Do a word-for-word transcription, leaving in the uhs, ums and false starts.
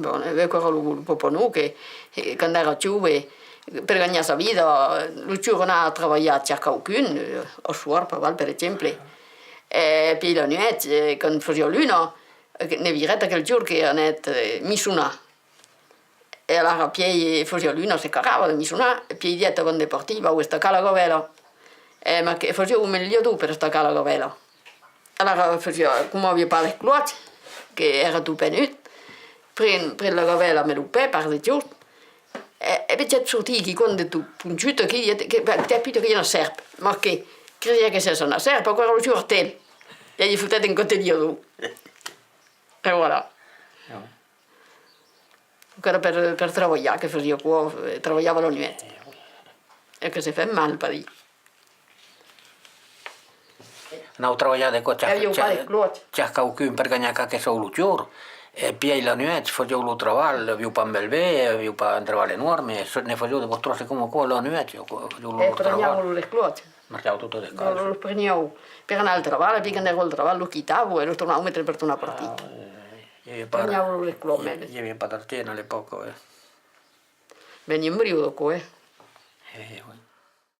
Bon, e ben, aquò èra lo, lo papanon que, eh, quand èra jove, per ganhar sa vida, lo jorn anava trabalhar chas quauqu'un, eh, au soir, pas val, per exemple. E pièi la nuèch, eh, quand fasiá luna, eh, ne virèt aquel jorn que anèt, eh, missonar. E alara pièi fasiá luna, se carrava de missonar, e pièi dièt: «Avant de partir, vau estacar la gavèla.» E mas que fasiá un melhador per estacar la gavèla. Alara fasiá, coma aviá pas d'esclòps, que èra tot penut, pren, pren la gavèla amb lo pè, per de jorn, e, e vegèt sortir quicòm de tot ponchut aquí, e que, que, que puta, qu'ei una sèrp, mas que cresiá que s'èra una sèrp, aquò èra lo jorn artèl, e li fotèt un còp de liador. E voilà. Qu'èra per, per trabalhar que fasiá aquò, eh, trabalhava la nuèch. E que se fèt mal, pas dire. Anau trabalhar de còps chas, chas quauqu'un per ganhar qualque sòu lo jorn, e pièi la nuèch fasiáu lo trabalh, aviáu pas un bèl ben, aviáu pas un trabalh enòrme, ne fasiáu de vòstròs coma aquò la nuèch, fasiáu lo, lo trabalh. Marchava tot descalç. Los preniáu per anar al trabalh, e pièi quand èra al trabalh los quitava e los tornava metre per tornar partir. Preniáu los esclòps, mème. I aviá pas d'argent a l'epòca, eh. Veniá un briu d'aquò, eh. Eh, oui.